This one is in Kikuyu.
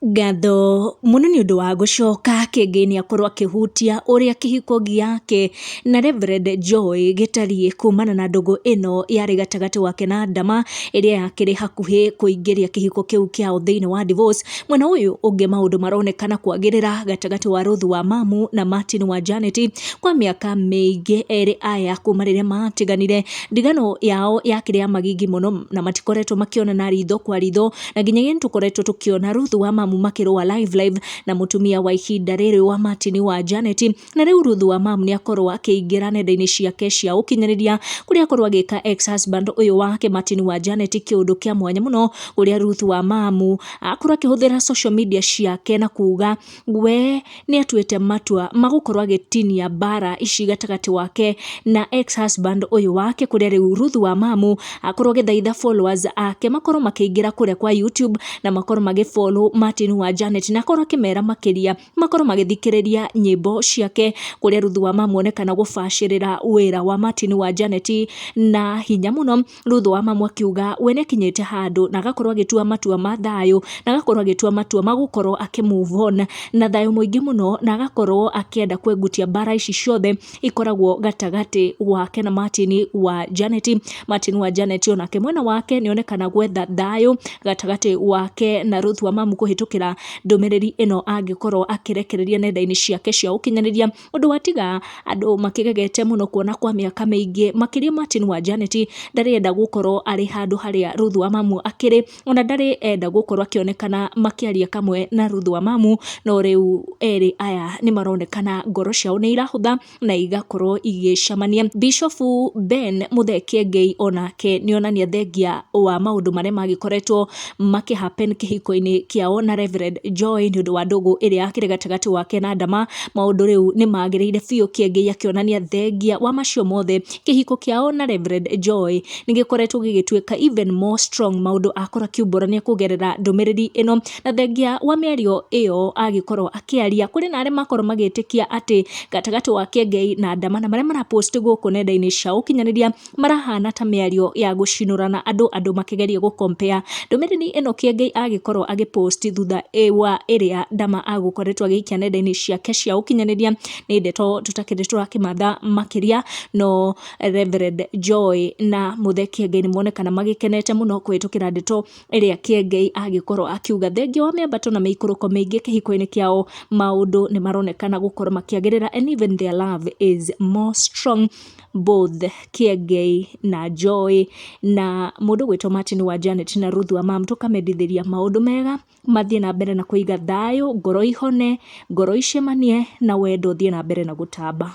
Ngatho mũno nĩ ũndũ wa gũcoka. Kĩengei nĩ akorwo akĩhutia ũrĩa kĩhiko gĩake na Reverend Joy gĩtariĩ kumana na ndũgũ ĩno yarĩ gatagatĩ wake na Ndama, ĩrĩa yakĩrĩ hakuhĩ kũingĩria kĩhiko kĩu kĩao thĩinĩ wa divorce. Mwena ũyũ ũngĩ, maũndũ maronekana kwagĩrĩra gatagatĩ wa Ruth wa Mamu na Martin wa Janet. Kwa mĩaka mĩingĩ erĩ aya kuma rĩrĩa matiganire, ndigano yao yakĩrĩ ya magigi mũno na matikoretwo makĩonana ritho kwa ritho, na nginyagia nĩ tũkoretwo tũkĩona Ruth wa Mamu makĩrũa live live na mũtumia wa ihinda rĩrĩ wa Martin wa Janet. Na rĩu Ruth wa Mamu nĩ akorwo akĩingĩra nenda-inĩ ciake cia ũkinyanĩria, kũrĩa akorwo agĩka ex husband ũyũ wake Martin wa Janet kĩũndũ kĩa mwanya mũno, kũrĩa Ruth wa Mamu akorwo akĩhũthĩra social media ciake na kuga we nĩ atuĩte matua magũkorwo agĩtinia mbara ici gatagatĩ wake na ex husband ũyũ wake, kũrĩa rĩu Ruth wa Mamu akorwo agĩthaitha followers ake makorwo makĩingĩra kũrĩa kwa YouTube na makorwo magĩfollow Martin wa Janet, na akorwo akĩmera makĩria makorwo magĩthikĩrĩria nyĩmbo ciake, kũrĩa Ruth wa Mamu onekana gũbacĩrĩra wĩra wa Martin wa Janet na hinya mũno. Ruth wa Mamu akiuga we nĩ akinyĩte handũ na agakorwo agĩtua matua ma thayũ, na agakorwo agĩtua matua ma gũkorwo akĩ move on na thayũ mũingĩ mũno, na agakorwo akĩenda kwengutia mbara ici ciothe ikoragwo gatagatĩ wake na Martin wa Janet. Martin wa Janet onake mwena wake nĩ onekana gwetha thayũ gatagatĩ wake na Ruth wa Mamu kũhĩtũkĩra ndũmĩrĩri ĩno angĩkorwo akĩrekereria nenda-inĩ ciake cia ũkinyanĩria, ũndũ watiga andũ makĩgegete mũno kuona kwa mĩaka mĩingĩ makĩria Martin wa Janet ndarĩ enda gũkorwo arĩ handũ harĩa Ruth wa Mamu akĩrĩ, ona ndarĩ enda gũkorwo akĩonekana makĩaria kamwe na Ruth wa Mamu. No rĩu erĩ aya nĩ maronekana ngoro ciao nĩ irahũtha na igakorwo igĩcemania. Bishop Ben Muthee Kĩengei onake nĩ onania thengia wa maũndũ marĩa magĩkoretwo makĩ happen kĩhiko-inĩ kĩao na Reverend Joy nĩ ũndũ wa ndũgũ ĩrĩa yakĩrĩ gatagatĩ wake na Ndama. Maũndũ rĩu nĩ magĩrĩire biũ, Kĩengei akĩonania thengia wa macio mothe, kĩhiko kĩao na Reverend Joy nĩ gĩkoretwo gĩgĩtuĩka even more strong. Maũndũ akorwo akiumbũrania kũgerera ndũmĩrĩri ĩno, na thengia wa mĩario ĩyo agĩkorwo akĩaria, kũrĩ na arĩa makorwo magĩtĩkia atĩ gatagatĩ wa Kĩengei na Ndama na marĩa marapost gũkũ nenda-inĩ cia ũkinyanĩria marahana ta mĩario ya gũcinũrana andũ makĩgeria gũ compare ndũmĩrĩri ĩno Kĩengei agĩkorwo agĩpost thutha wa ĩrĩa Ndama agũkoretwo agĩikia nenda-inĩ ciake cia ũkinyanĩria. Nĩ ndeto tũtakĩrĩ tũrakĩmatha makĩria, no Reverend Joy na Muthee Kĩengei nĩ monekana magĩkenete mũno kũhĩtũkĩra ndeto ĩrĩa Kĩengei agĩkorwo akiuga. Thengia wa mĩambato na mĩikũrũko mĩingĩ kĩhiko-inĩ kĩao, maũndũ nĩ maronekana gũkorwo makĩagĩrĩra and even their love is more strong, both Kĩengei na Joy na mũndũ gwĩtwo Martin wa Janet na Ruth wa Mam. Tũkamendithĩria maũndũ mega, mathiĩ na mbere na kũiga thayũ, ngoro ihone, ngoro icemanie na wendo ũthiĩ na mbere na gũtamba.